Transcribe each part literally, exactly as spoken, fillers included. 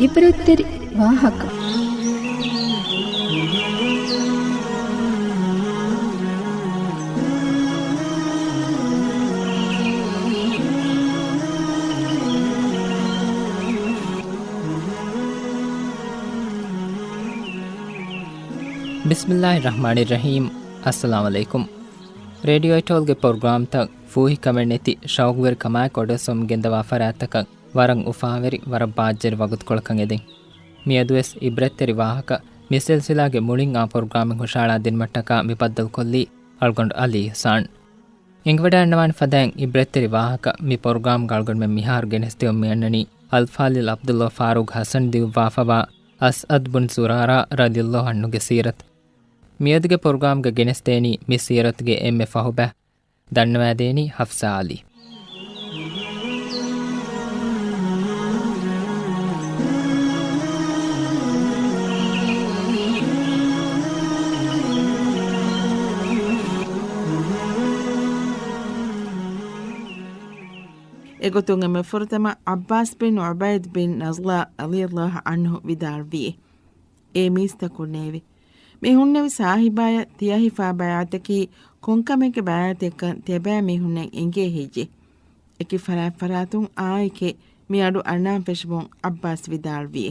އިބްރަތްތެރި ވާހަކަ. ބިސްމިއްލާހި ރަޙްމާނި ރަޙީމް. އައްސަލާމު ޢަލައިކުމް. ރޭޑިއޯ އެޓޯލްގެ ޕްރޮގްރާމްތައް ފޫހިކަމެއް ނެތި ޝައުގުވެރިކަމާއެކު އޮޑެސްވަމުން ގެންދަވާ ފަރާތްތަކަށް ވަރަށް އުފާވެރި، ވަރަށް ބާއްޖަވެރި ވަގުތުކޮޅަކަށް އެދެން. މިއަދުވެސް އިބްރަތްތެރި ވާހަކަ މި ސިލްސިލާގެ މުޅިން އާ ޕްރޮގްރާމެއް ހުށަހަޅާ ދިނުމަށްޓަކާ މި ބައްދަލުކޮށްލީ އަޅުގަނޑު އަލީ އިޙްސާން. އެނގިވަޑައިގަންނަވާނެ ފަދައިން އިބްރަތްތެރި ވާހަކަ މި ޕްރޮގްރާމްގަ އަޅުގަނޑުމެން މިހާރު ގެނެސްދެވުން މިއަންނަނީ އަލްފާޟިލް ޢަބްދުﷲ ފާރޫޤް ޙަސަން ލިޔުއްވާފަވާ އަސްޢަދް ބުން ޒުރާރާ ރަޟިޔަﷲ ޢަންހުގެ ސީރަތު. މިއަދުގެ ޕްރޮގްރާމްގަ ގެނެސްދޭނީ މި ސީރަތުގެ އެންމެ ފަހު ބައި. ދަންނަވައިދޭނީ ޙަފްސާ ޢަލީ. އެގޮތުން އެންމެ ފުރަތަމަ ޢައްބާސް ބިން ޢުބައިދު ބިން ނަޒްލާ ރަޟިޔަﷲ ޢަންހު ވިދާޅުވި، އޭ މީސްތަކުންނޭވެ! މި ހުންނެވި ސާހިބާޔަށް ތިޔަހިފާ ބައިޢަތަކީ ކޮންކަމެއްގެ ބައިޢަތެއްކަން ތިޔަބައިމީހުންނަށް އެނގޭ ހެއްޔެ؟ އެކި ފަރާތް ފަރާތުން އާއެކޭ މި އަޑު އަންނާން ފެށުމުން ޢައްބާސް ވިދާޅުވި،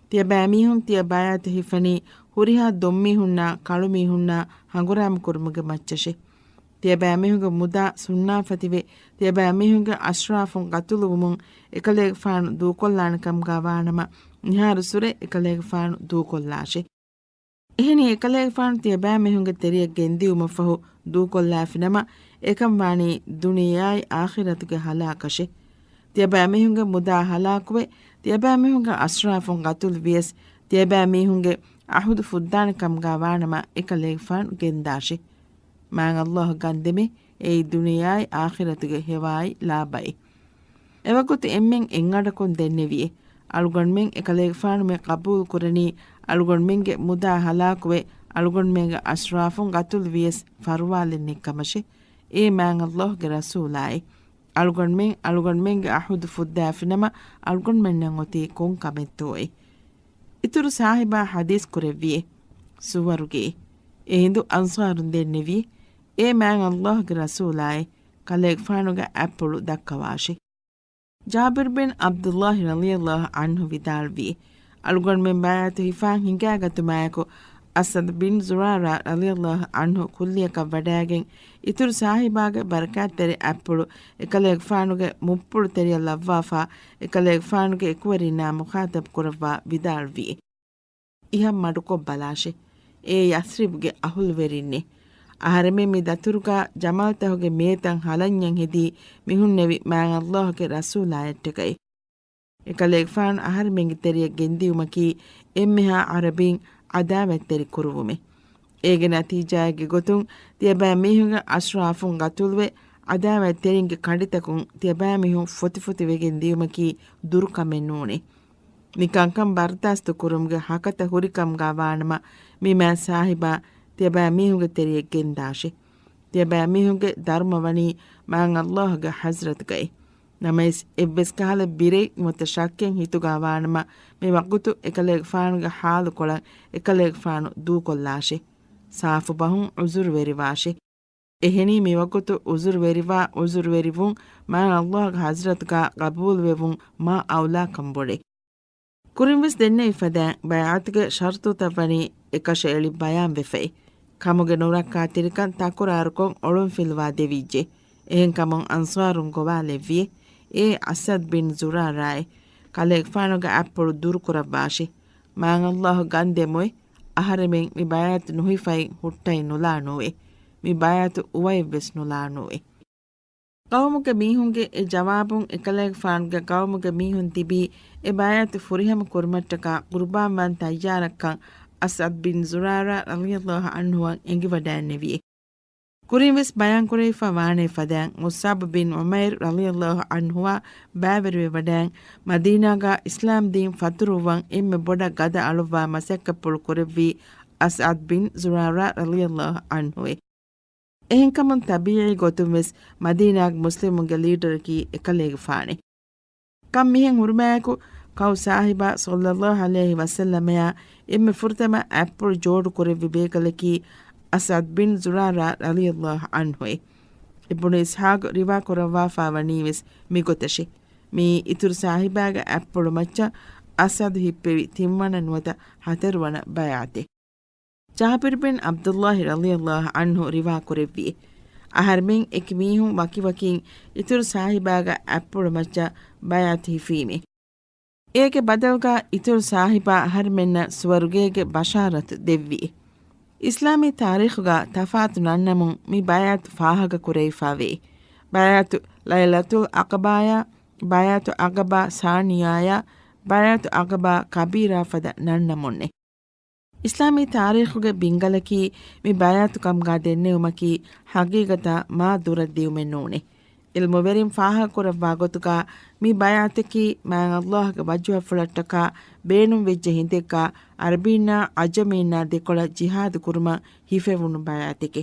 ތިޔަބައިމީހުން ތިޔަ ބައިޢަތު ހިފަނީ ހުރިހާ ދޮންމީހުންނާ ކަޅުމީހުންނާ ހަނގުރާމަ ކުރުމުގެ މައްޗަށޭ. ތިޔަބައިމީހުންގެ މުދާ ސުންނާފަތިވެ، ތިޔަބައިމީހުންގެ އަޝްރާފުން ޤަތުލުވުމުން އެކަލޭގެފާނު ދޫކޮށްލާނެ ކަމުގަ ވާނަމަ، މިހާރު ސުރެ އެކަލޭގެފާނު ދޫކޮށްލާށޭ. އެހެނީ އެކަލޭގެފާނު ތިޔަބައިމީހުންގެ ތެރެޔަށް ގެންދިއުމަށްފަހު ދޫކޮށްލާފިނަމަ، އެކަން ވާނީ ދުނިޔެއާއި އާޚިރަތުގެ ހަލާކަށޭ. ތިޔަބައިމީހުންގެ މުދާ ހަލާކުވެ، ތިޔަބައިމީހުންގެ އަޝްރާފުން ޤަތުލު ވިޔަސް، ތިޔަބައިމީހުންގެ ޢަހުދު ފުއްދާނެ ކަމުގަ ވާނަމަ، އެކަލޭގެފާނު ގެންދާށޭ. މާތް ﷲ ގަންދެމޭ، އެއީ ދުނިޔެއާއި އާޚިރަތުގެ ހެވާއި ލާބައެއް. އެވަގުތު އެންމެން އެއްއަޑަކުން ދެންނެވިއޭ، އަޅުގަނޑުމެން އެކަލޭގެފާނު މި ޤަބޫލު ކުރަނީ، އަޅުގަނޑުމެންގެ މުދާ ހަލާކުވެ، އަޅުގަނޑުމެންގެ އަޝްރާފުން ޤަތުލު ވިޔަސް ފަރުވާލެއް ނެތްކަމަށޭ. އޭ މާތް ﷲ ގެ ރަސޫލާއޭ! އަޅުގަނޑުމެން އަޅުގަނޑުމެންގެ ޢަހުދު ފުއްދާފިނަމަ، އަޅުގަނޑުމެންނަށް އޮތީ ކޮން ކަމެއްތޯއޭ؟ އިތުރު ސާހިބާ ޙަދީޘް ކުރެއްވިއޭ، ސުވަރުގެއޭ. އެހިނދު އަންޞާރުން ދެންނެވިއޭ، އޭ މާތް ﷲ ގެ ރަސޫލާއޭ! ކަލޭގެފާނުގެ އަތްޕުޅު ދައްކަވާށޭ. ޖާބިރު ބިން ޢަބްދުﷲ ރަޟިޔަﷲ ޢަންހު ވިދާޅުވި، އަޅުގަނޑުމެން ބައިޢަތު ހިފާން ހިނގާގަތުމާއެކު، އަސްޢަދު ބިން ޒުރާރާ ރަޟިޔަﷲ ޢަންހު ކުއްލިއަކަށް ވަޑައިގެން، އިތުރު ސާހިބާގެ ބަރަކާތްތެރި އަތްޕުޅު އެކަލޭގެފާނުގެ މުއްޕުޅު ތެރެޔަށް ލައްވާފާ، އެކަލޭގެފާނުގެ އެކުވެރިންނާ މުޚާޠަބު ކުރައްވާ ވިދާޅުވި، އިހަށް މަޑުކޮށްބަލާށޭ، އޭ ޔަސްރިބުގެ އަހުލުވެރިންނޭ! އަހަރެމެން މި ދަތުރުގަ ޖަމަލްތަކުގެ މޭތަން ހަލަންޏަށް ހެދީ، މިހުންނެވި މާތް ﷲ ގެ ރަސޫލާޔަށްޓަކައި. އެކަލޭގެފާނު އަހަރެމެންގެ ތެރެޔަށް ގެންދިއުމަކީ އެންމެހާ ޢަރަބީން ޢަދާވަތްތެރި ކުރުވުމޭ. އޭގެ ނަތީޖާއެއްގެ ގޮތުން ތިޔަބައިމީހުންގެ އަޝްރާފުން ޤަތުލުވެ، ޢަދާވަތްތެރިންގެ ކަނޑިތަކުން ތިޔަބައިމީހުން ފޮތިފޮތިވެގެން ދިޔުމަކީ ދުރުކަމެއް ނޫނޭ. މިކަންކަން ބަރްދާސްތު ކުރުމުގެ ހަކަތަ ހުރިކަމުގަ ވާނަމަ، މި މާތް ސާހިބާ ތިޔަބައިމީހުންގެ ތެރެޔަށް ގެންދާށޭ. ތިޔަބައިމީހުންގެ ދަރުމަ ވަނީ މާތް ﷲ ގެ ޙަޟްރަތުގައި. ނަމަވެސް، އެއްވެސް ކަހަލަ ބިރެއް ނުވަތަ ޝައްކެއް ހިތުގަ ވާނަމަ، މި ވަގުތު އެކަލޭގެފާނުގެ ޙާލުކޮޅަށް އެކަލޭގެފާނު ދޫކޮށްލާށޭ. ސާފު ބަހުން ޢުޛުރުވެރިވާށޭ. އެހެނީ މިވަގުތު ޢުޛުރުވެރިވާ ޢުޛުރުވެރިވުން މާތް ﷲ ގެ ޙަޟްރަތުގަ ޤަބޫލުވެވުން މާ އައުލާކަން ބޮޑޭ. ކުރިންވެސް ދެންނެވި ފަދައިން ބައިޢަތުގެ ޝަރުޠުތައް ވަނީ އެކަށައެޅި ބަޔާންވެފައި. ކަމުގެ ނުރައްކާތެރިކަން ތަކުރާރުކޮށް އޮޅުންފިލުވާ ދެވިއްޖެ. އެހެންކަމުން އަންޞާރުން ގޮވާލެއްވިއޭ، އޭ އަސްޢަދް ބިން ޒުރާރާއޭ! ކަލޭގެފާނުގެ އަތްޕުޅު ދުރުކުރައްވާށޭ. މާތް ﷲ ގަންދެމުއޭ، އަހަރެމެން މި ބައިޢަތު ނުހިފައި ހުއްޓައެއް ނުލާނޫއޭ. މި ބައިޢަތު އުވައެއްވެސް ނުލާނޫއޭ. ޤައުމުގެ މީހުންގެ އެ ޖަވާބުން އެކަލޭގެފާނުގެ ޤައުމުގެ މީހުން ތިބީ އެ ބައިޢަތު ފުރިހަމަ ކުރުމަށްޓަކާ ޤުރުބާންވާން ތައްޔާރަށްކަން އަސްޢަދް ބިން ޒުރާރާ ރަޟިޔަﷲ ޢަންހުއަށް އެނގިވަޑައިންނެވިއޭ. ކުރިންވެސް ބަޔާންކުރެވިފަ ވާނޭ ފަދައިން މުޞްޢަބު ބިން ޢުމައިރު ރަޟިޔަﷲ ޢަންހުއާ ބައިވެރިވެވަޑައިން، މަދީނާގާ އިސްލާމްދީން ފަތުރުއްވަން އެންމެ ބޮޑަށް ގަދަ އަޅުއްވާ މަސައްކަތްޕުޅު ކުރެއްވީ އަސްޢަދް ބިން ޒުރާރާ ރަޟިޔަﷲ ޢަންހުއޭ. އެހެންކަމުން ތަބީޢީ ގޮތުން ވެސް މަދީނާގެ މުސްލިމުންގެ ލީޑަރަކީ އެކަލޭގެފާނޭ. ކަން މިހެން ހުރުމާއެކު، ކައު ސާހިބާ ޞައްލަﷲ ޢަލައިހި ވަސައްލަމަޔާ އެންމެ ފުރަތަމަ އަތްޕުޅު ޖޯޑު ކުރެއްވި ބޭކަލަކީ އަސްޢަދް ބިން ޒުރާރާ ރަޟިޔަﷲ ޢަންހުއޭ. އިބްނު އިސްޙާޤު ރިވާ ކުރައްވާފާ ވަނީ ވެސް މިގޮތަށޭ. މިއީ އިތުރު ސާހިބާގެ އަތްޕުޅު މައްޗަށް އަސްޢަދު ހިއްޕެވި ތިންވަނަ ނުވަތަ ހަތަރުވަނަ ބައިޢަތެއް. ޖާބިރު ބިން ޢަބްދުﷲ ރަޟިޔަﷲ ޢަންހު ރިވާ ކުރެއްވި، އަހަރެމެން އެކި މީހުން ވަކިވަކިން އިތުރު ސާހިބާގެ އަތްޕުޅު މައްޗަށް ބައިޢަތު ހިފީމޭ. އޭގެ ބަދަލުގަ އިތުރު ސާހިބާ އަހަރެމެންނަށް ސުވަރުގޭގެ ބަޝާރަތު ދެއްވި. އިސްލާމީ ތާރީޚުގަ ތަފާތު ނަންނަމުން މި ބައިޢަތު ފާހަގަ ކުރެވިފަވޭ. ބައިޢަތު ލައިލަތުލް ޢަޤަބާޔާ، ބައިޢަތު ޢަޤަބާ ސާނިޔާޔާ، ބައިޢަތު ޢަޤަބާ ކަބީރާ ފަދަ ނަންނަމުންނޭ. އިސްލާމީ ތާރީޚުގެ ބިންގަލަކީ މި ބައިޢަތު ކަމުގަ ދެންނެވުމަކީ ޙަޤީޤަތާ މާ ދުރަށް ދިޔުމެއް ނޫނޭ. ޢިލްމުވެރިން ފާހަގަކުރައްވާ ގޮތުގަ މި ބައިޢަތަކީ މާތް ﷲ ގެ ވަޖްހަފުޅަށްޓަކާ ބޭނުންވެއްޖެ ހިނދެއްގަ ޢަރަބީންނާ ޢަޖަމީންނާ ދެކޮޅަށް ޖިހާދު ކުރުމަށް ހިފެވުނު ބައިޢަތެކޭ.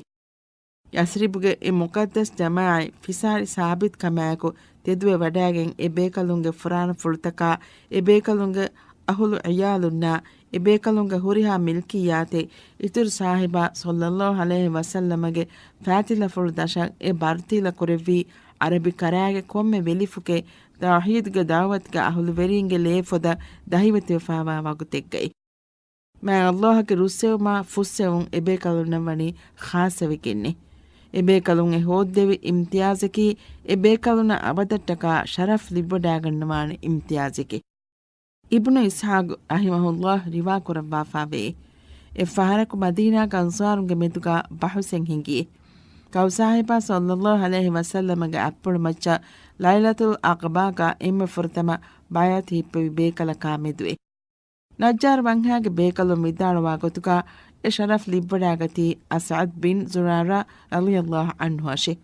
ޔަސްރިބުގެ އެ މުޤައްދަސް ޖަމާޢަތް ފިސާރި ސާބިތު ކަމާއެކު ތެދުވެ ވަޑައިގެން އެ ބޭކަލުންގެ ފުރާނަފުޅުތަކާ، އެ ބޭކަލުންގެ އަހުލު ޢިޔާލުންނާ، އެ ބޭކަލުންގެ ހުރިހާ މިލްކިއްޔާތެއް އިތުރު ޞާޙިބާ ޞައްލައްލާހު ޢަލައިހި ވަސައްލަމަގެ ފާތިލަފުޅު ދަށަށް އެ ބަރުތީލަ ކުރެއްވީ ޢަރަބި ކަރާގެ ކޮންމެ ވެލިފުކެއް ތައުޙީދުގެ ދަޢުވަތުގެ އަހުލުވެރީންގެ ލޭފޮދަށް ދަހިވެތިވެފާވާ ވަގުތެއްގައި. މާތް ﷲ ގެ ރުއްސެވުމާ ފުއްސެވުން އެބޭކަލުންނަށް ވަނީ ޚާއްޞަވެގެންނޭ. އެބޭކަލުން އެ ހޯއްދެވި އިމްތިޔާޒަކީ އެބޭކަލުންނަށް އަބަދަށްޓަކާ ޝަރަފް ލިބިވަޑައިގަންނަވާނެ އިމްތިޔާޒެކޭ. އިބްނު އިސްޙާޤު ރަޙިމަހުﷲ ރިވާކުރައްވާފަވޭ. އެއްފަހަރަކު މަދީނާގެ އަންޞާރުންގެ މެދުގަ ބަހުސެއް ހިނގި. ކައު ޞާޙިބާ ޞައްލައްލާހު ޢަލައިހި ވަސައްލަމަގެ އަތްޕުޅު މައްޗަށް ލައިލަތުލް ޢަޤަބާގަ އެންމެ ފުރަތަމަ ބައިޢަތު ހިއްޕެވި ބޭކަލަކާ މެދުވޭ. ނައްޖާރު ވަންހާގެ ބޭކަލުން ވިދާޅުވާ ގޮތުގަ އެ ޝަރަފް ލިބިވަޑައިގަތީ އަސްޢަދް ބިން ޒުރާރާ ރަޟިޔައްލާހު ޢަންހު އަށެ.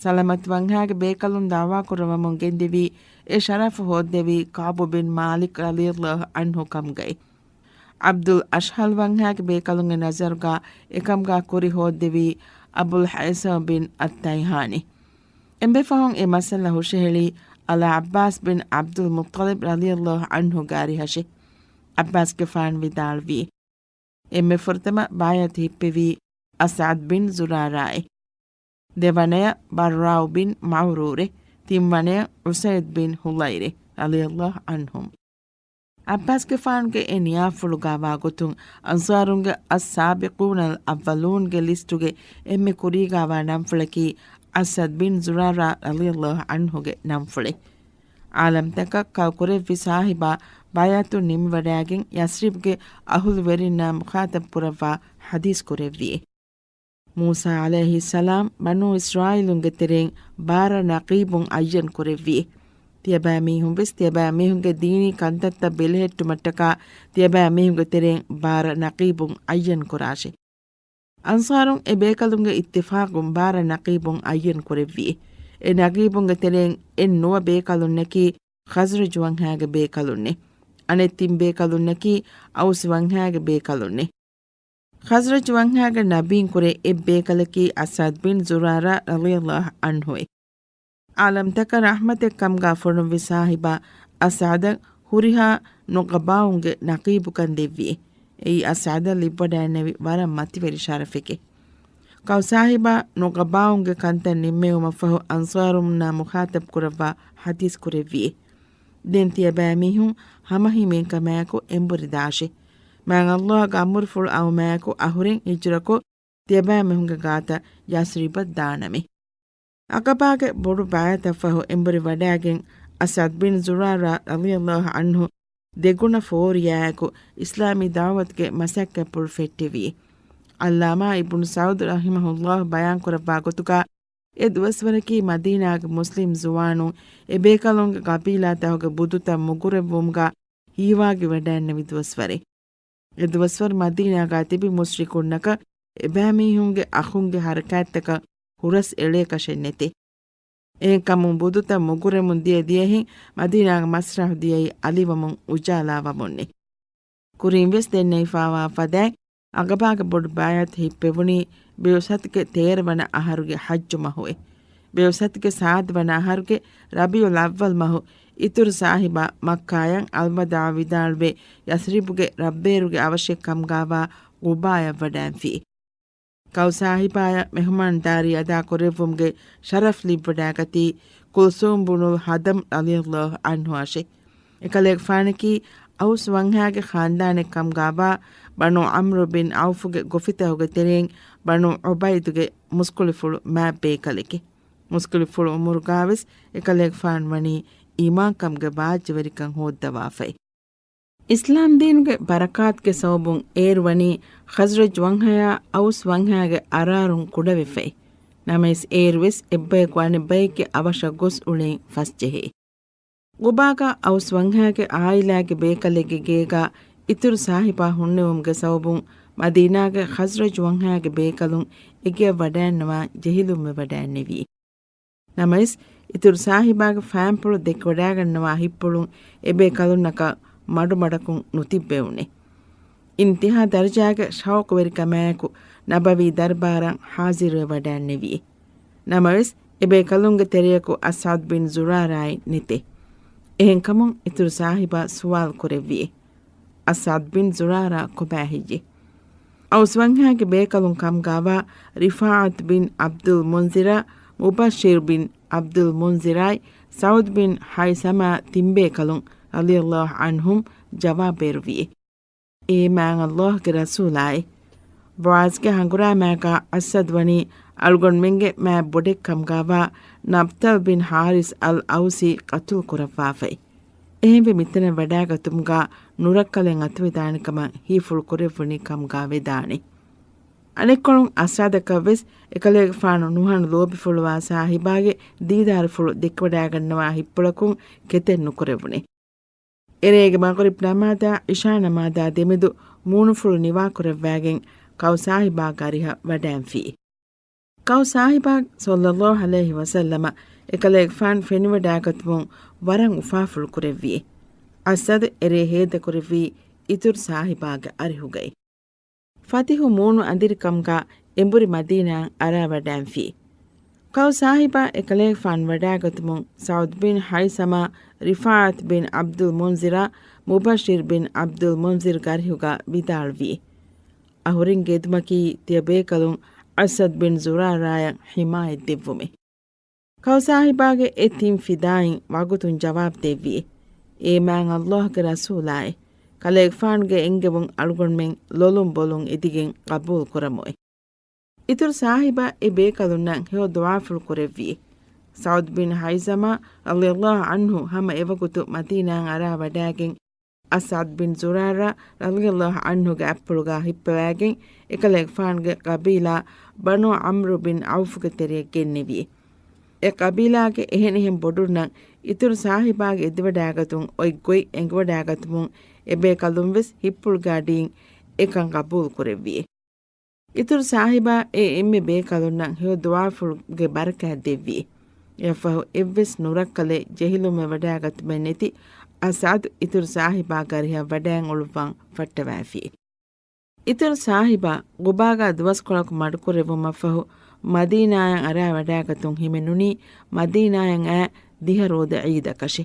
ސަލަމަތު ވަންހާގެ ބޭކަލުން ދަޢުވާ ކުރައްވަމުން ގެންދެވީ އެ ޝަރަފު ހޯއްދެވީ ކަޢުބު ބިން މާލިކް ރަޟިޔައްލާހު ޢަންހު ކަމުގައި. ޢަބްދުލް އަޝްހަލް ވަންހާގެ ބޭކަލުންގެ ނަޒަރުގަ އެކަމުގަ ކުރި ހޯއްދެވީ އަބުލް ހައިސަމް ބިން އައްތައިހާނީ. އެންމެ ފަހުން އެ މައްސަލަ ހުށަހެޅީ އަލް ޢައްބާސް ބިން ޢަބްދުލް މުއްޠަލިބް ރަޟިޔައްލާހު ޢަންހު ގާރިހަށެ. ޢައްބާސްގެފާނު ވިދާޅުވީ، އެންމެ ފުރަތަމަ ބައިޢަތު ހިއްޕެވީ އަސްޢަދް ބިން ޒުރާރާއެ. ދެވަނަޔަށް ބައްރާއު ބިން މަޢުރޫރެ. ތިންވަނަޔަށް އުސައިދް ބިން ޙުޟައިރެ ރަޟިޔައްލާހު ޢަންހުމް. ޢައްބާސްގެފާނުގެ އެ ނިޔާފުޅުގަވާ ގޮތުން އަންޞާރުންގެ އައްސާބިޤޫނަލް އައްވަލޫންގެ ލިސްޓުގެ އެންމެ ކުރީގަވާ ނަންފުޅަކީ އަސްޢަދް ބިން ޒުރާރާ ރަޟިޔައްލާހު ޢަންހުގެ ނަންފުޅެއް. ޢާލަމްތަކަށް ކައު ކުރެއްވި ސާހިބާ ބައިޢަތުން ނިމިވަޑައިގެން ޔަސްރިބްގެ އަހުލުވެރިންނާ މުޚާޠަބް ކުރައްވާ ޙަދީޘް ކުރެއްވިއޭ. މޫސާ ޢަލައިހިއްސަލާމް ބަނޫ އިސްރާއީލުންގެ ތެރެއިން ބާރަ ނަޤީބުން އައްޔަން ކުރެއްވި. ތިޔަބައިމީހުން ވެސް ތިޔަބައިމީހުންގެ ދީނީ ކަންތައްތައް ބެލެހެއްޓުމަށްޓަކާ ތިޔަބައިމީހުންގެ ތެރެއިން ބާރަ ނަޤީބުން އައްޔަން ކުރާށޭ. އަންޞާރުން އެ ބޭކަލުންގެ އިއްތިފާޤުން ބާރަ ނަޤީބުން އައްޔަން ކުރެއްވި. އެ ނަޤީބުންގެ ތެރެއިން އެއް ނުވަ ބޭކަލުންނަކީ ޚަޒްރަޖު ވަންހާގެ ބޭކަލުންނޭ. އަނެއް ތިން ބޭކަލުންނަކީ އައުސް ވަންހާގެ ބޭކަލުންނޭ. ޚަޒްރަޖު ވަންހާގެ ނަބީން ކުރެ އެއް ބޭކަލަކީ އަސްޢަދް ބިން ޒުރާރާ ރަޟިޔައްލާހު ޢަންހުއެ. ޢާލަމްތަކަށް ރަޙްމަތެއް ކަމުގަ ފޮނުއްވި ސާހިބާ އަސްޢަދަށް ހުރިހާ ނުޤަބާއުންގެ ނަޤީބުކަން ދެއްވި. އެއީ އަސްޢަދަށް ލިބިވަޑައިގެންނެވި ވަރަށް މަތިވެރި ޝަރަފެކޭ. ކައު ސާހިބާ ނުޤަބާއުންގެ ކަންތައް ނިންމެވުމަށްފަހު އަންޞާރުންނާ މުޚާޠަބް ކުރައްވާ ޙަދީޘް ކުރެއްވި. ދެން ތިޔަބައިމީހުން ހަމަހިމޭންކަމާއެކު އެނބުރި ދާށޭ. މާތް ﷲ ގެ އަމުރުފުޅު އައުމާއެކު އަހުރެން ހިޖުރަކޮށް، ތިޔަބައިމީހުންގެ ގާތަށް ޔަސްރިބަށް ދާނަމޭ. ޢަޤަބާގެ ބޮޑު ބައިޢަތަށްފަހު އެނބުރި ވަޑައިގެން އަސްޢަދް ބިން ޒުރާރާ ރަޟިޔައްލާހު ޢަންހު ދެގުނަ ފޯރިޔާއެކު އިސްލާމީ ދަޢުވަތުގެ މަސައްކަތްޕުޅު ފެއްޓެވި. ޢައްލާމާ އިބްނު ސަޢުދު ރަޙިމަހުﷲ ބަޔާންކުރައްވާ ގޮތުގަ، އެ ދުވަސްވަރަކީ މަދީނާގެ މުސްލިމް ޒުވާނުން އެބޭކަލުންގެ ޤަބީލާތަކުގެ ބުދުތައް މުގުރެއްވުމުގަ ހީވާގިވަޑައިގެންނެވި ދުވަސްވަރެއް. އެ ދުވަސްވަރު މަދީނާގަ ތިބި މުޝްރިކުންނަކަށް އެބައިމީހުންގެ އަޚުންގެ ހަރަކާތްތަކަށް ހުރަސް އެޅޭކަށެއް ނެތޭ. އެހެންކަމުން ބުދުތައް މުގުރެމުން ދިޔަ ދިޔަހެން މަދީނާގެ މަސްރަޙު ދިޔައީ އަލިވަމުން އުޖާލާވަމުންނޭ. ކުރިން ވެސް ދެންނެވިފާވާ ފަދައިން ޢަޤަބާގެ ބޮޑު ބައިޢަތު ހިއްޕެވުނީ ބިޢުސަތުގެ ތޭރަ ވަނަ އަހަރުގެ ޙައްޖު މަހުއެ. ބިޢުސަތުގެ ސާދަ ވަނަ އަހަރުގެ ރަބީޢުލް އައްވަލް މަހު އިތުރު ސާހިބާ މައްކާޔަށް އަލްވަދާޢު ވިދާޅުވެ، ޔަސްރިބުގެ ރައްބޭރުގެ އަވަށެއް ކަމުގާވާ ޤުބާޔަށް ވަޑައިންފި. ކައު ސާހިބާޔަށް މެހުމާންދާރީ އަދާކުރެއްވުމުގެ ޝަރަފް ލިބިވަޑައިގަތީ ކުލްސޫމް ބުނުލް ހަދަމް ރަޟިޔަﷲ ޢަންހު އަށެ. އެކަލޭގެފާނަކީ އައުސް ވަންހާގެ ޚާންދާނެއް ކަމުގާވާ ބަނޫ ޢަމްރު ބިން ޢައުފުގެ ގޮފިތަކުގެ ތެރެއިން ބަނޫ ޢުބައިދުގެ މުސްކުޅިފުޅު މާތް ބޭކަލެކެ. މުސްކުޅިފުޅު އުމުރުގާވެސް އެކަލޭގެފާނު ވަނީ އީމާންކަމުގެ ބާއްޖަވެރިކަން ހޯއްދަވާފައި. އިސްލާމްދީނުގެ ބަރަކާތުގެ ސަބަބުން އޭރު ވަނީ ޚަޒްރަޖް ވަންހަޔާ އައުސް ވަންހަޔާގެ އަރާރުން ކުޑަވެފައި. ނަމަވެސް އޭރުވެސް އެއްބަޔަކު އަނެއްބައެއްގެ އަވަށަށް ގޮސް އުޅެން ފަސްޖެހޭ. ގުބާގަ އައުސް ވަންހަޔާގެ އާއިލާގެ ބޭކަލެއްގެ ގޭގަ އިތުރު ސާހިބާ ހުންނެވުމުގެ ސަބަބުން މަދީނާގެ ޚަޒްރަޖް ވަންހަޔާގެ ބޭކަލުން އެގެއަށް ވަޑައިންނަވާ ޖެހިލުންވެވަޑައިންނެވި. ނަމަވެސް، އިތުރު ސާހިބާގެ ފައިންޕުޅު ދެކިވަޑައިގަންނަވާ ހިއްޕުޅުން އެބޭކަލުންނަކަށް މަޑުމަޑަކުން ނުތިއްބެވުނެ. އިންތިހާ ދަރަޖާގެ ޝައުޤުވެރިކަމާއެކު ނަބަވީ ދަރުބާރަށް ހާޒިރުވެވަޑައިންނެވި. ނަމަވެސް، އެބޭކަލުންގެ ތެރެޔަކު އަސްޢަދު ބިން ޒުރާރާއެއް ނެތޭ. އެހެންކަމުން އިތުރު ސާހިބާ ސުވާލު ކުރެއްވި. އަސްޢަދު ބިން ޒުރާރާ ކޮބާ ހެއްޔޭ؟ އައުސް ވަންހާގެ ބޭކަލުން ކަމުގާވާ ރިފާޢަތު ބިން ޢަބްދުލް މުންޒިރާ، މުބައްޝިރު ބިން ޢަބްދުލް މުންޒިރާއި، ސަޢުދު ބިން ހައިސަމާ ތިންބޭކަލުން ރަޟިޔަﷲ ޢަންހުމް ޖަވާބުބޭރުވި. އޭ މާތް ﷲގެ ރަސޫލާއޭ! ބުޢާޒްގެ ހަނގުރާމައިގާ އަސްޢަދު ވަނީ އަޅުގަނޑުމެންގެ މާތް ބޮޑެއް ކަމުގާވާ ނަބްތަލް ބިން ޙާރިސް އަލް އައުސީ ޤަތުލު ކުރައްވާފައި. އެހެންވެ މިތަނަށް ވަޑައިގަތުމުގާ ނުރައްކަލެއް އަތުވެދާނެކަމަށް ހީފުޅު ކުރެއްވުނީ ކަމުގާ ވެދާނެ. އަނެއްކޮޅުން އަސްޢަދަކަށްވެސް އެކަލޭގެފާނު ނުހަނު ލޯބިފުޅުވާ ސާހިބާގެ ދީދާރުފުޅު ދެކިވަޑައިގަންނަވާ ހިއްޕުޅަކުން ކެތެއް ނުކުރެވުނެ. އެރޭގެ މަޣްރިބް ނަމާދާ ޢިޝާ ނަމާދާ ދެމެދު މޫނުފުޅު ނިވާކުރައްވާގެން ކައު ސާހިބާ ގަރިހަށް ވަޑައިންފި. ކައު ސާހިބާ ޞައްލަﷲ ޢަލައިހި ވަސައްލަމަ އެކަލޭގެފާން ފެނިވަޑައިގަތުމުން ވަރަށް އުފާފުޅު ކުރެއްވި. އަސްޢަދު އެރޭ ހޭދަކުރެއްވީ އިތުރު ސާހިބާގެ އަރިހުގައި. ފަތިޙު މޫނު އަނދިރިކަމުގާ އެނބުރި މަދީނާއަށް އަރާވަޑައިންފި. ކައު ސާހިބާ އެކަލޭގެފާން ވަޑައިގަތުމުން ސަޢުދު ބިން ޙައިސަމާ، ރިފާޢަތު ބިން ޢަބްދުލް މުންޒިރާ، މުބައްޝިރު ބިން ޢަބްދުލް މުންޒިރު ގަރިހުގާ ވިދާޅުވި. އަހުރެންގެ އެދުމަކީ ތިޔަބޭކަލުން އަސްޢަދު ބިން ޒުރާރާއަށް ޙިމާޔަތްދެއްވުމެ. ކައު ސާހިބާގެ އެ ތިން ފިދާއިން ވަގުތުން ޖަވާބު ދެއްވި. އޭ މާތް ﷲގެ ރަސޫލާއޭ! ކަލޭގެފާނުގެ އެންގެވުން އަޅުގަނޑުމެން ލޮލުން ބޮލުން އެދިގެން ޤަބޫލު ކުރަމުއެ. އިތުރު ސާހިބާ އެ ބޭކަލުންނަށް ހެޔޮ ދުޢާފުޅު ކުރެއްވި. ސަޢުދު ބިން ޙައިސަމާ ރަޟިޔަﷲ ޢަންހު ހަމަ އެވަގުތު މަދީނާއަށް އަރާވަޑައިގެން، އަސްޢަދު ބިން ޒުރާރާ ރަޟިޔަﷲ ޢަންހުގެ އަތްޕުޅުގާ ހިއްޕަވައިގެން، އެކަލޭގެފާނުގެ ޤަބީލާ ބަނޫ ޢަމްރު ބިން ޢައުފުގެ ތެރެއަށް ގެންނެވި. އެ ޤަބީލާގެ އެހެނިހެން ބޮޑުންނަށް އިތުރު ސާހިބާގެ އެދިވަޑައިގަތުން އޮތް ގޮތް އެނގިވަޑައިގަތުމުން، އެބޭކަލުން ވެސް ހިއްޕުޅުގެ އަޑީން އެކަން ޤަބޫލު ކުރެއްވި. އިތުރު ސާހިބާ އެ އެންމެ ބޭކަލުންނަށް ހެޔޮ ދުޢާފުޅުގެ ބަރަކާތް ދެއްވި. އެއަށްފަހު އެއްވެސް ނުރައްކަލެއް ޖެހިލުންވެވަޑައިގަތުމެއް ނެތި އަސްޢަދު އިތުރު ސާހިބާ ގަރިހަށް ވަޑައިން އުޅުއްވަން ފައްޓަވައިފި. އިތުރު ސާހިބާ ގުބާގާ ދުވަސްކޮޅަކު މަޑުކުރެއްވުމަށްފަހު، މަދީނާއަށް އަރާވަޑައިގަތުން ހިމެނުނީ މަދީނާއަށް އައި ދިހަ ރޯދަ ޢީދަކަށެ.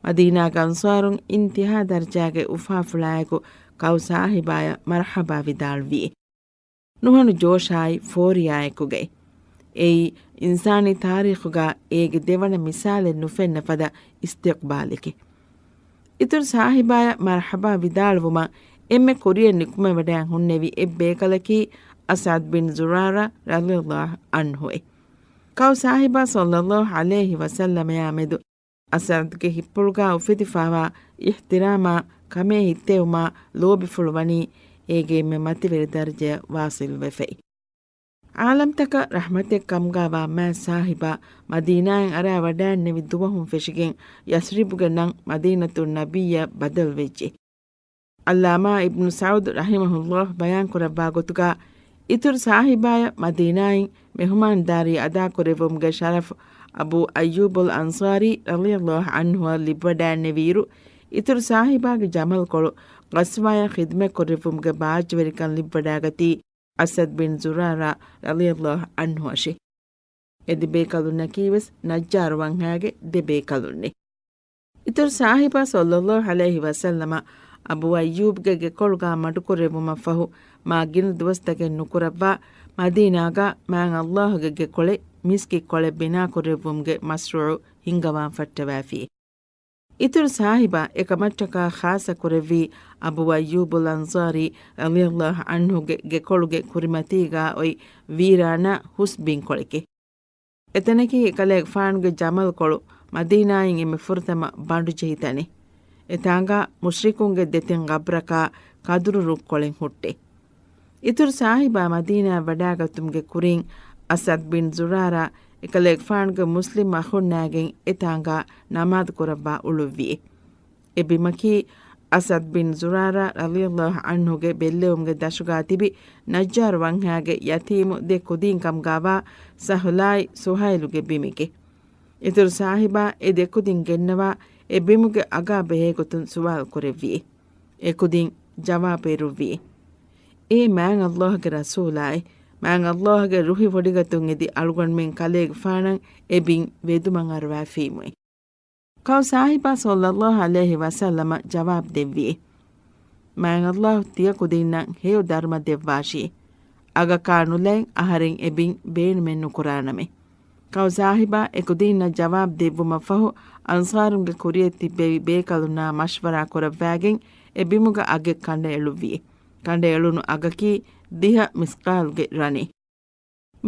މަދީނާގެ އަންޞާރުން އިންތިހާ ދަރަޖާގެ އުފާފުޅާއެކު ކައު ސާހިބާޔަށް މަރްޙަބާ ވިދާޅުވި. ނުހަނު ޖޯޝާއި ފޯރިޔާއެކުގައި. އެއީ އިންސާނީ ތާރީޚުގާ އޭގެ ދެވަނަ މިސާލެއް ނުފެންނަ ފަދަ އިސްތިޤްބާލެކެ. އިތުރު ސާހިބާޔަށް މަރްޙަބާ ވިދާޅުވުމަށް އެންމެ ކުރިއަށް ނިކުމެވަޑައި ހުންނެވި އެއް ބޭކަލަކީ އަސްޢަދު ބިން ޒުރާރާ ރަޟިޔަﷲ ޢަންހުއެ. ކައު ސާހިބާ ޞައްލަﷲ ޢަލައިހި ވަސައްލަމަޔާ މެދު އަސްޢަދުގެ ހިއްޕުޅުގާ އުފެދިފާވާ އިޙްތިރާމާ ކަމޭ ހިއްތެވުމާ ލޯބިފުޅު ވަނީ އޭގެ އެންމެ މަތިވެރި ދަރަޖަޔަށް ވާޞިލުވެފައި. ޢާލަމްތަކަށް ރަޙްމަތެއް ކަމުގާވާ މާތް ސާހިބާ މަދީނާއަށް އަރާ ވަޑައިންނެވި ދުވަހުން ފެށިގެން ޔަސްރިބުގެ ނަން މަދީނަތުން ނަބިއްޔަށް ބަދަލުވެއްޖެ. ޢައްލާމާ އިބްނު ސަޢުދު ރަޙިމަހުﷲ ބަޔާންކުރައްވާ ގޮތުގާ، އިތުރު ސާހިބާޔަށް މަދީނާއިން މެހުމާންދާރީ އަދާކުރެއްވުމުގެ ޝަރަފު އަބޫ އައްޔޫބުލް އަންޞާރީ ރަޟިޔަﷲ ޢަންހުއަށް ލިބިވަޑައިންނެވިއިރު، އިތުރު ސާހިބާގެ ޖަމަލްކޮޅު ޣަޒްވާޔަށް ޚިދުމަތް ކުރެއްވުމުގެ ބާއްޖަވެރިކަން ލިއްވަޑާގަތީ އަސްޢަދް ބިން ޒުރާރާ ރަޟިޔަﷲ ޢަންހުއަށި. އެ ދެބޭކަލުންނަކީވެސް ނައްޖާރު ވަންހާގެ ދެބޭކަލުންނެ. އިތުރު ސާހިބާ ޞައްލަﷲ ޢަލައިހި ވަސައްލަމަ އަބޫ އައްޔޫބްގެ ގެކޮޅުގާ މަޑުކުރެއްވުމަށްފަހު، މާ ގިނަ ދުވަސްތަކެއް ނުކުރައްވާ، މަދީނާގާ މާތް ﷲގެ ގެކޮޅެއް މިސްކިތްކޮޅެއް ބިނާކުރެއްވުމުގެ މަޝްރޫޢު ހިންގަވާން ފައްޓަވާފި. އިތުރު ސާހިބާ އެކަމަށްޓަކާ ޚާއްޞަ ކުރެއްވީ އަބޫ އައްޔޫބުލް އަންޞާރީ ރަޟިޔަﷲ ޢަންހުގެ ގެކޮޅުގެ ކުރިމަތީގާ އޮތް ވީރާނާ ހުސް ބިންކޮޅެކޭ. އެތަނަކީ އެކަލޭގެފާނުގެ ޖަމަލްކޮޅު މަދީނާއިން އެންމެ ފުރަތަމަ ބަނޑުޖެހި ތަނެއް. އެތާނގާ މުޝްރިކުންގެ ދެތިން ގަބްރަކާ ކަދުރު ރުއްކޮޅެއް ހުއްޓޭ. އިތުރު ސާހިބާ މަދީނާއަށް ވަޑާގަތުމުގެ ކުރިން، އަސްޢަދް ބިން ޒުރާރާ އެކަލޭގެފާނުގެ މުސްލިމް އަޚުންނާގެން އެތާނގާ ނަމާދު ކުރައްވާ އުޅުއްވިއޭ. އެ ބިމަކީ އަސްޢަދް ބިން ޒުރާރާ ރަޟިޔަﷲ ޢަންހުގެ ބެއްލެވުމުގެ ދަށުގާ ތިބި ނައްޖާރު ވަންހާގެ ޔަތީމު ދެ ކުދީން ކަމުގާވާ ސަހުލާއި ސުހައިލުގެ ބިމެކޭ. އިތުރު ސާހިބާ އެ ދެ ކުދިން ގެންނަވާ އެ ބިމުގެ އަގާ ބެހޭގޮތުން ސުވާލު ކުރެއްވިއޭ. އެ ކުދިން ޖަވާބު އެރުއްވިއޭ. އޭ މާތް ﷲގެ ރަސޫލާއޭ! މާތް ﷲގެ ރުހި ވޮޑިގަތުން އެދި އަޅުގަނޑުމެން ކަލޭގެފާނަށް އެ ބިން ވެދުމަށް އަރުވާފީމުއޭ. ކައު ސާހިބާ ޞައްލަﷲ ޢަލައިހި ވަސައްލަމަ ޖަވާބު ދެއްވިއޭ. މާތް ﷲ ތިޔަ ކުދިންނަށް ހެޔޮ ދަރުމަ ދެއްވާށި. އަގަކާ ނުލައިން އަހަރެން އެ ބިން ބޭނުމެއް ނުކުރާނަމޭ. ކައު ސާހިބާ އެ ކުދިންނަށް ޖަވާބު ދެއްވުމަށްފަހު، އަންޞާރުންގެ ކުރިއަށް ތިއްބެވި ބޭކަލުންނާ މަޝްވަރާ ކުރައްވާގެން އެ ބިމުގެ އަގެއް ކަނޑައެޅުއްވިއޭ. ކަނޑައެޅުނު އަގަކީ ދިހަ މިސްޤާލުގެ ރަނެއް.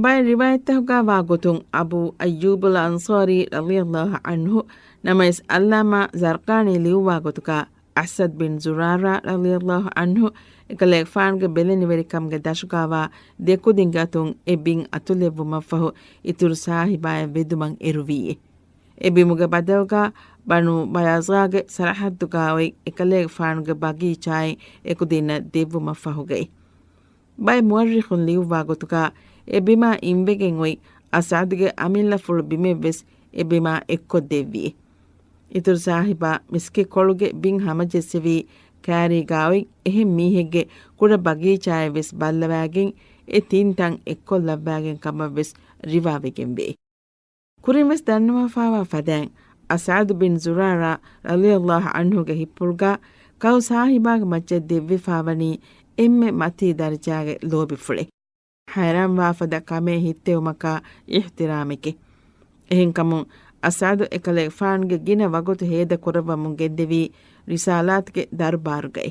ބައެއް ރިވާޔަތްތަކުގާ ވާ ގޮތުން އަބޫ އައްޔޫބުލް އަންޞާރީ ރަޟިޔަﷲ ޢަންހު، ނަމަވެސް ޢައްލާމާ ޒަރްޤާނީ ލިޔުއްވާ ގޮތުގާ އަސްޢަދް ބިން ޒުރާރާ ރަޟިޔަﷲ ޢަންހު އެކަލޭގެފާނުގެ ބެލެނިވެރިކަމުގެ ދަށުގާވާ ދެ ކުދިންގެ އަތުން އެ ބިން އަތުލެއްވުމަށްފަހު އިތުރު ސާހިބާއަށް ވެދުމަށް އެރުވީއޭ. އެ ބިމުގެ ބަދަލުގާ ބަނޫ ބަޔާޒާގެ ސަރަޙައްދުގާ އޮތް އެކަލޭގެފާނުގެ ބަގީޗާއެއް އެކުދިންނަށް ދެއްވުމަށްފަހުގައި. ބައެއް މުއައްރިޚުން ލިޔުއްވާ ގޮތުގާ، އެ ބިމާ އިންވެގެން އޮތް އަސްޢަދުގެ އަމިއްލަފުޅު ބިމެއްވެސް އެ ބިމާ އެއްކޮށްދެއްވިއޭ. އިތުރު ސާހިބާ މިސްކިތްކޮޅުގެ ބިން ހަމަޖެއްސެވީ ކާރީގާ އޮތް އެހެން މީހެއްގެ ކުޑަ ބަގީޗާއެއްވެސް ބައްލަވާގެން، އެ ތިން ތަން އެއްކޮށްލައްވާގެން ކަމަށްވެސް ރިވާވެގެންވޭ. ކުރިންވެސް ދަންނަވާފާވާ ފަދައިން، އަސްޢަދު ބިން ޒުރާރާ ރަޟިޔަﷲ ޢަންހުގެ ހިތްޕުޅުގާ ކައު ސާހިބާގެ މައްޗަށް ދެއްވިފާވަނީ އެންމެ މަތީ ދަރަޖާގެ ލޯބިފުޅެއް. ހައިރާންވާފަދަ ކަމޭ ހިއްތެވުމަކާ އިޙްތިރާމެކޭ. އެހެންކަމުން، އަސްޢަދު އެކަލޭގެފާނުގެ ގިނަ ވަގުތު ހޭދަކުރައްވަމުން ގެންދެވީ ރިސާލާތުގެ ދަރުބާރުގައި.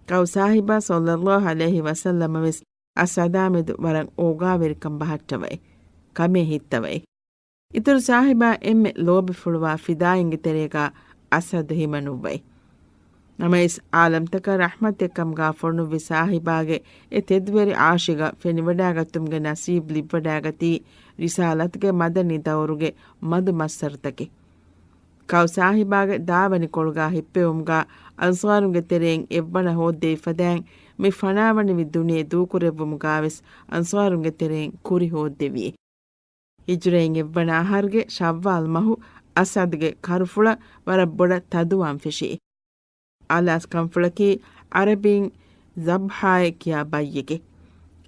ކައު ސާހިބާ ޞައްލަﷲ ޢަލައިހި ވަސައްލަމަވެސް އަސްޢަދާމެދު ވަރަށް އޯގާވެރިކަން ބަހައްޓަވައި، ކަމޭ ހިއްތަވައި. އިތުރު ސާހިބާ އެންމެ ލޯބިފުޅުވާ ފިދާއިންގެ ތެރޭގާ އަސްޢަދު ހިމަނުއްވައި. ނަމަވެސް، ޢާލަމްތަކަށް ރަޙްމަތެއްކަމުގާ ފޮނުއްވި ސާހިބާގެ އެ ތެދުވެރި ޢާޝިގަށް ފެނިވަޑާގަތުމުގެ ނަސީބު ލިބިވަޑާގަތީ ރިސާލަތުގެ މަދަނީ ދައުރުގެ މަދު މައްސަރުތަކެއް. ކައު ސާހިބާގެ ދާވަނިކޮޅުގާ ހިއްޕެވުމުގާ އަންޞާރުންގެ ތެރެއިން އެއްވަނަ ހޯއްދެވި ފަދައިން މި ފަނާވަނިވި ދުނިޔެ ދޫކުރެއްވުމުގާވެސް އަންޞާރުންގެ ތެރެއިން ކުރި ހޯއްދެވިއޭ. ހިޖުރައިން އެއްވަނަ އަހަރުގެ ޝައްވާލް މަހު އަސްޢަދުގެ ކަރުފުޅަށް ވަރަށް ބޮޑަށް ތަދުވާން ފެށި. އާލާސް ކަންފުޅަކީ ޢަރަބިން ޒަބްޙާއޭ ކިޔާ ބައްޔެކޭ.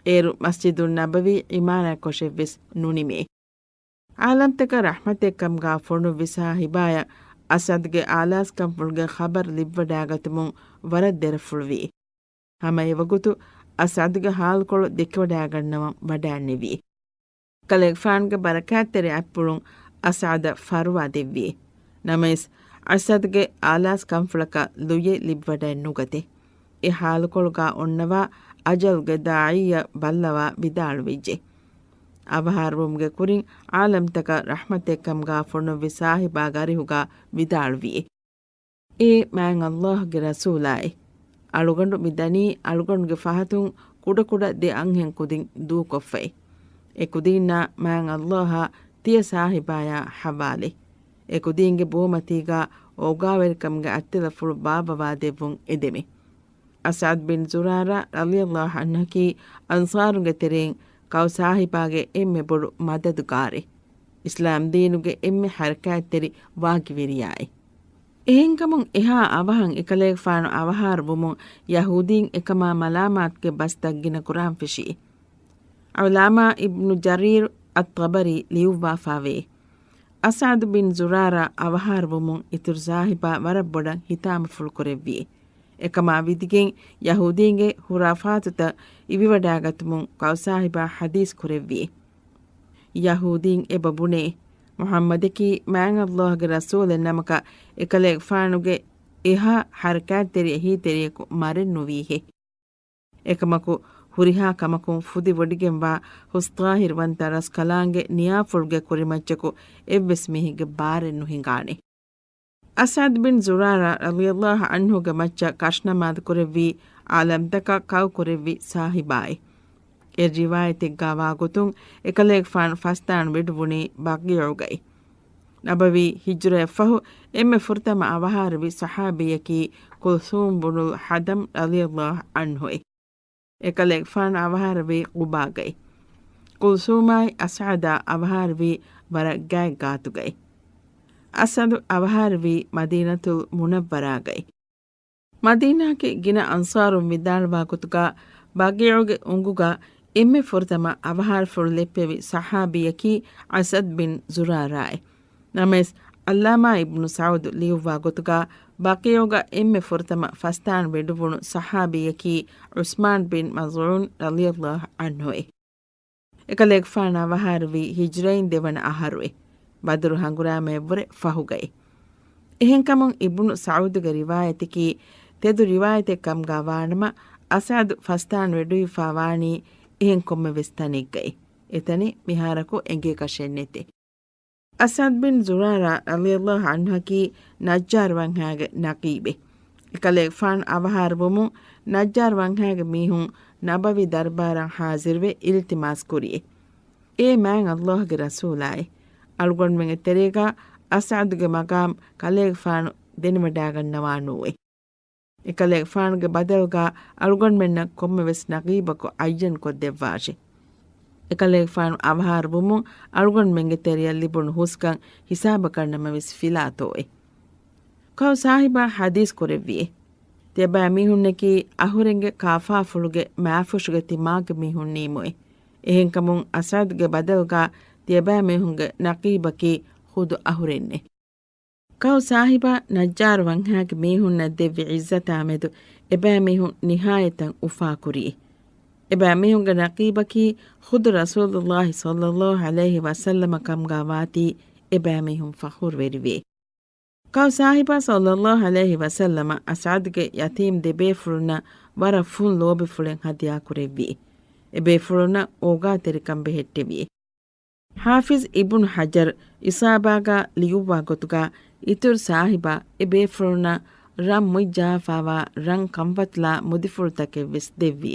އޭރު މަސްޖިދުއް ނަބަވީ ޢިމާރާތްކޮށެއްވެސް ނުނިމޭ. ޢާލަމްތަކަށް ރަޙްމަތެއްކަމުގާ ފޮނުއްވި ސާހިބާޔަށް އަސްޢަދުގެ އާލާސްކަންފުޅުގެ ޚަބަރު ލިބިވަޑާގަތުމުން ވަރަށް ދެރަފުޅުވި. ހަމަ އެވަގުތު އަސްޢަދުގެ ޙާލުކޮޅު ދެކިވަޑާގަންނަވަން ވަޑާންނެވި. ކަލޭގެފާނުގެ ބަރަކާތްތެރި އަތްޕުޅުން އަސްޢަދަށް ފަރުވާ ދެއްވި. ނަމަވެސް، އަސްޢަދުގެ އާލާސް ކަންފުޅަކަށް ލުޔެއް ލިބިވަޑައެއް ނުގަތެ. އެ ޙާލުކޮޅުގާ އޮންނަވާ އަޖަލުގެ ދާޢީއަށް ބައްލަވާ ވިދާޅުވެއްޖެ. އަވަހާރަވުމުގެ ކުރިން ޢާލަމްތަކަށް ރަޙްމަތެއްކަމުގާ ފޮނުއްވި ސާހިބާގެ އަރިހުގާ ވިދާޅުވިއޭ. އޭ މާތް ﷲގެ ރަސޫލާއޭ! އަޅުގަނޑު މި ދަނީ އަޅުގަނޑުގެ ފަހަތުން ކުޑަކުޑަ ދެ އަންހެން ކުދިން ދޫކޮށްފައި. އެ ކުދީންނާ މާތް ﷲއާ ތިޔަ ސާހިބާޔާ ޙަވާލެ. އެ ކުދީންގެ ބޯމަތީގާ އޯގާވެރިކަމުގެ އަތްތިލަފުޅު ބާއްވަވާދެއްވުން އެދެމެ. އަސްޢަދް ބިން ޒުރާރާ ރަޟިޔަﷲ ޢަންހަކީ އަންޞާރުންގެ ތެރެއިން ކައު ސާހިބާގެ އެންމެ ބޮޑު މަދަދުގާރެއް، އިސްލާމްދީނުގެ އެންމެ ޙަރަކާތްތެރި ވާގިވެރިޔާއެއް. އެހެންކަމުން އެހާ އަވަހަށް އެކަލޭގެފާނު އަވަހާރަ ވުމުން ޔަހޫދީން އެކަމާ މަލާމާތުގެ ބަސްތައް ގިނަ ކުރާން ފެށި. ޢައްލާމާ އިބްނު ޖަރީރު އައްޠަބަރީ ލިޔުއްވާފާވޭ. އަސްޢަދު ބިން ޒުރާރާ އަވަހާރަ ވުމުން އިތުރު ސާހިބާ ވަރަށް ބޮޑަށް ހިތާމަފުޅު ކުރެއްވި. އެކަމާ ވިދިގެން ޔަހޫދީންގެ ހުރާފާތުތައް އިވިވަޑާގަތުމުން ކައުސާހިބާ ޙަދީޘް ކުރެއްވި. ޔަހޫދީން އެބަ ބުނޭ، މުޙައްމަދަކީ މާތް ﷲ ގެ ރަސޫލެއް ނަމަކަށް، އެކަލޭގެފާނުގެ އެހާ ޙަރަކާތްތެރި އެހީތެރިޔަކު މަރެއް ނުވީހޭ. އެކަމަކު، ހުރިހާ ކަމަކުން ފުދިވޮޑިގެންވާ ހުސްޠާހިރުވަންތަ ރަސްކަލާނގެ ނިޔާފުޅުގެ ކުރިމައްޗަކު އެއްވެސް މީހެއްގެ ބާރެއް ނުހިނގާނެ. އަސްޢަދު ބިން ޒުރާރާ ރަޟިޔަﷲ ޢަންހުގެ މައްޗަށް ކަށުނަމާދު ކުރެއްވީ، ޢާލަމްތަކަށް ކައު ކުރެއްވި ސާހިބާއި. އެ ރިވާޔަތެއްގާ ވާގޮތުން، އެކަލޭގެފާނު ފަސްދާން ވެޑުވުނީ ބަޤީޢުގައި. ނަބަވީ ހިޖުރަޔަށްފަހު އެންމެ ފުރަތަމަ އަވަހާރަވި ޞަޙާބީއަކީ ކުލްސޫމް ބުނުލް ޙަޟަމް ރަޟިޔަﷲ ޢަންހުއޭ. އެކަލޭގެފާނު އަވަހާރަވީ ޤުބާގައި. ކުލްސޫމާއި އަސްޢަދާ އަވަހާރަވީ ވަރަށް ގާތް ގާތުގައި. އަސްޢަދު އަވަހާރަވީ މަދީނަތުލް މުނައްވަރާގައި. މަދީނާގެ ގިނަ އަންޞާރުން ވިދާޅުވާ ގޮތުގަ، ބަޤީޢުގެ އުނގުގަ އެންމެ ފުރަތަމަ އަވަހާރަފުޅު ލެއްޕެވި ޞަޙާބީއަކީ އަސްޢަދު ބިން ޒުރާރާއޭ. ނަމަވެސް، ޢައްލާމާ އިބްނު ސަޢުދު ލިޔުއްވާ ގޮތުގަ، ބަޤީޢުގަ އެންމެ ފުރަތަމަ ފަސްދާން ވެޑުވުނު ޞަޙާބީއަކީ ޢުސްމާން ބިން މަޒްޢޫން ރަޟިޔަﷲ ޢަންހުއޭ. އެކަލޭގެފާނު އަވަހާރަވީ ހިޖުރައިން ދެވަނަ އަހަރުއެ، ބަދުރު ހަނގުރާމައަށްވުރެ ފަހުގައި. އެހެންކަމުން އިބްނު ސަޢުދުގެ ރިވާޔަތަކީ ތެދު ރިވާޔަތެއް ކަމުގަ ވާނަމަ، އަސްޢަދު ފަސްދާން ވެޑުވިފާ ވާނީ އެހެން ކޮންމެވެސް ތަނެއްގައި. އެތަނެއް މިހާރަކު އެނގޭކަށެއް ނެތޭ. އަސްޢަދު ބިން ޒުރާރާ ރަޟިޔަﷲ ޢަންހަކީ ނައްޖާރު ވަންހާގެ ނަޤީބެއް. އެކަލޭގެފާނު އަވަހާރަ ވުމުން ނައްޖާރު ވަންހާގެ މީހުން ނަބަވީ ދަރުބާރަށް ޙާޟިރުވެ އިލްތިމާސް ކުރިއެ. އޭ މާތް ﷲ ގެ ރަސޫލާއޭ! އަޅުގަނޑުމެންގެ ތެރޭގަ އަސްޢަދުގެ މަޤާމް ކަލޭގެފާނު ދެނެވަޑާގަންނަވާނޫއޭ. އެކަލޭގެފާނުގެ ބަދަލުގަ އަޅުގަނޑުމެންނަށް ކޮންމެވެސް ނަޤީބަކު ޢައްޔަން ކޮށްދެއްވާށޭ. އެކަލޭގެފާނު އަވަހާރަ ވުމުން އަޅުގަނޑުމެންގެ ތެރެޔަށް ލިބުނު ހުސްކަން ހިސާބަކަށް ނަމަވެސް ފިލާތޯއޭ. ކައު ސާހިބާ ޙަދީޘް ކުރެއްވިއޭ. ތިޔަބައިމީހުންނަކީ އަހުރެންގެ ކާފާފުޅުގެ މާފުށުގެ ތިމާގެ މީހުންނީމުއޭ. އެހެންކަމުން އަސްޢަދުގެ ބަދަލުގަ ތިޔަބައިމީހުންގެ ނަޤީބަކީ ޚުދު އަހުރެންނޭ. ކައު ސާހިބާ ނައްޖާރު ވަންހާގެ މީހުންނަށް ދެއްވި ޢިއްޒަތާމެދު އެބައިމީހުން ނިހާޔަތަށް އުފާކުރިއޭ. އެބައިމީހުންގެ ނަޤީބަކީ ޚުދު ރަސޫލުﷲ ޞައްލަﷲ ޢަލައިހި ވަސައްލަމަ ކަމުގަ ވާތީ އެބައިމީހުން ފަޚުރުވެރިވޭ. ކައު ސާހިބާ ޞައްލަﷲ ޢަލައިހި ވަސައްލަމަ އަސްޢަދުގެ ޔަތީމް ދެ ބޭފުޅުންނަށް ވަރަށް ފުން ލޯބިފުޅެއް ހަދިޔާ ކުރެއްވި. އެ ބޭފުޅުންނަށް އޯގާތެރިކަން ބެހެއްޓެވި. ޙާފިޒް އިބްނު ޙަޖަރު އިޞާބާގަ ލިޔުއްވާ ގޮތުގަ، އިތުރު ސާހިބާ އެ ބޭފުޅުންނަށް ރަން މުތް ޖަހާފާވާ ރަން ކަންފަތިލާ މުދިފުޅުތަކެއްވެސް ދެއްވި.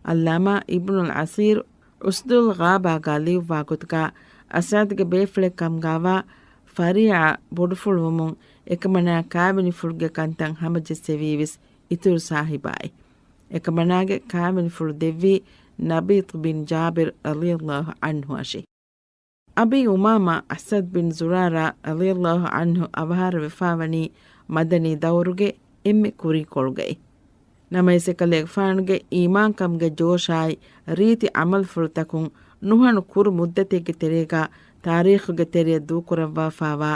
ޢައްލާމާ އިބްނުލް ޢަސީރު އުސްދުލް ޣާބާގަ ލިޔުއްވާ ގޮތުގަ، އަސްޢަދުގެ ބޭފުޅެއް ކަމުގަވާ ފަރީޢާ ބޮޑުފުޅުވުމުން އެކަމަނާ ކާވެނިފުޅުގެ ކަންތައް ހަމަޖެއްސެވީވެސް އިތުރު ސާހިބާއި. އެކަމަނާގެ ކާވެނިފުޅު ދެއްވީ ނަބީޠު ބިން ޖާބިރު ރަޟިޔަﷲ ޢަންހުއަށި. އަބީ އުމާމާ އަސްޢަދު ބިން ޒުރާރާ ރަޟިޔަﷲ ޢަންހު އަވަހާރަވެފާވަނީ މަދަނީ ދައުރުގެ އެންމެ ކުރީކޮޅުގައި. ނަމަވެސް އެކަލޭގެފާނުގެ އީމާންކަމުގެ ޖޯޝާއި ރީތި ޢަމަލުފުޅުތަކުން ނުހަނު ކުރު މުއްދަތެއްގެ ތެރޭގަ ތާރީޚުގެ ތެރެޔަށް ދޫކުރައްވާފާވާ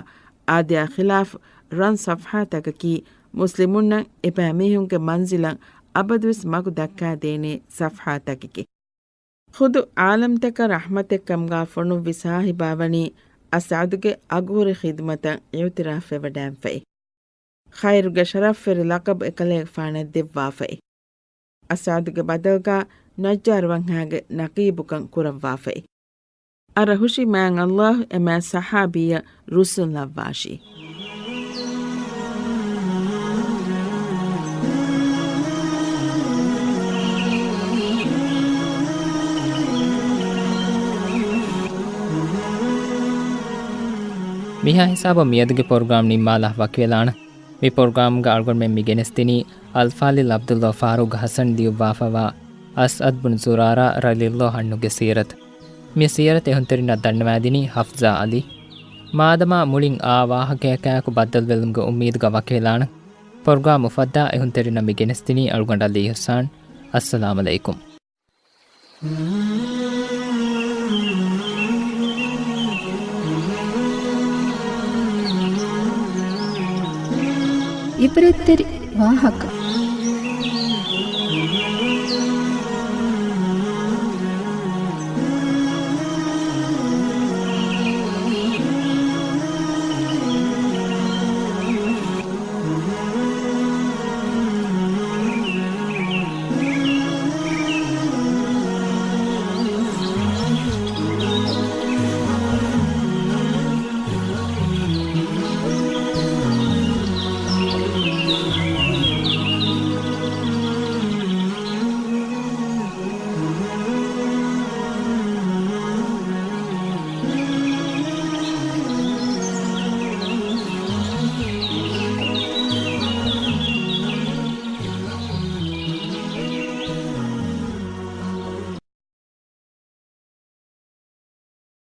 އާދަޔާ ޚިލާފު ރަން ޞަފްޙާތަކަކީ މުސްލިމުންނަށް އެބައިމީހުންގެ މަންޒިލަށް އަބަދުވެސް މަގު ދައްކާދޭނެ ޞަފްޙާތަކެކޭ. ޚުދު ޢާލަމްތަކަށް ރަޙްމަތެއްކަމުގަ ފޮނުއްވި ސާހިބާވަނީ އަސްޢަދުގެ އަގުހުރި ޚިދުމަތަށް އިޢުތިރާފްވެވަޑައިންފައި. ޚައިރުގެ ޝަރަފްވެރި ލަޤަބު އެކަލޭގެފާނަށް ދެއްވާފައި. އަސްޢަދުގެ ބަދަލުގަ ނައްޖާރު ވަންހާގެ ނަޤީބުކަން ކުރައްވާފައި. އަރަހުށި މާތް ﷲ އެމާތް ޞަޙާބީއަށް ރުއްސުން ލައްވާށި. މިހާ ހިސާބަށް މިއަދުގެ ޕްރޮގްރާމް ނިންމާލާ ވަކިވެލާނަން. މި ޕްރޮގްރާމްގަ އަޅުގަނޑުމެން މި ގެނެސްދިނީ އަލްފާޟިލް ޢަބްދުﷲ ފާރޫޤް ޙަސަން ލިޔުއްވާފައިވާ އަސްޢަދު ބުނު ޒުރާރާ ރަޟިޔަﷲ ޢަންހުގެ ސީރަތު. މި ސީރަތު އެހުންތެރިންނަށް ދަންނަވާދިނީ ޙަފްޒާ ޢަލީ. މާދަމާ މުޅިން އާ ވާހަކަޔަކާއެކު ބައްދަލުވެލުމުގެ އުއްމީދުގަ ވަކިވެލާނަން. ޕްރޮގްރާމް އުފައްދާ އެހުންތެރިންނަށް މި ގެނެސްދިނީ އަޅުގަނޑު ޢަލީ އިޙްސާން. އައްސަލާމް ޢަލައިކުމް. ޢިބްރަތްތެރި ވާހަކަ.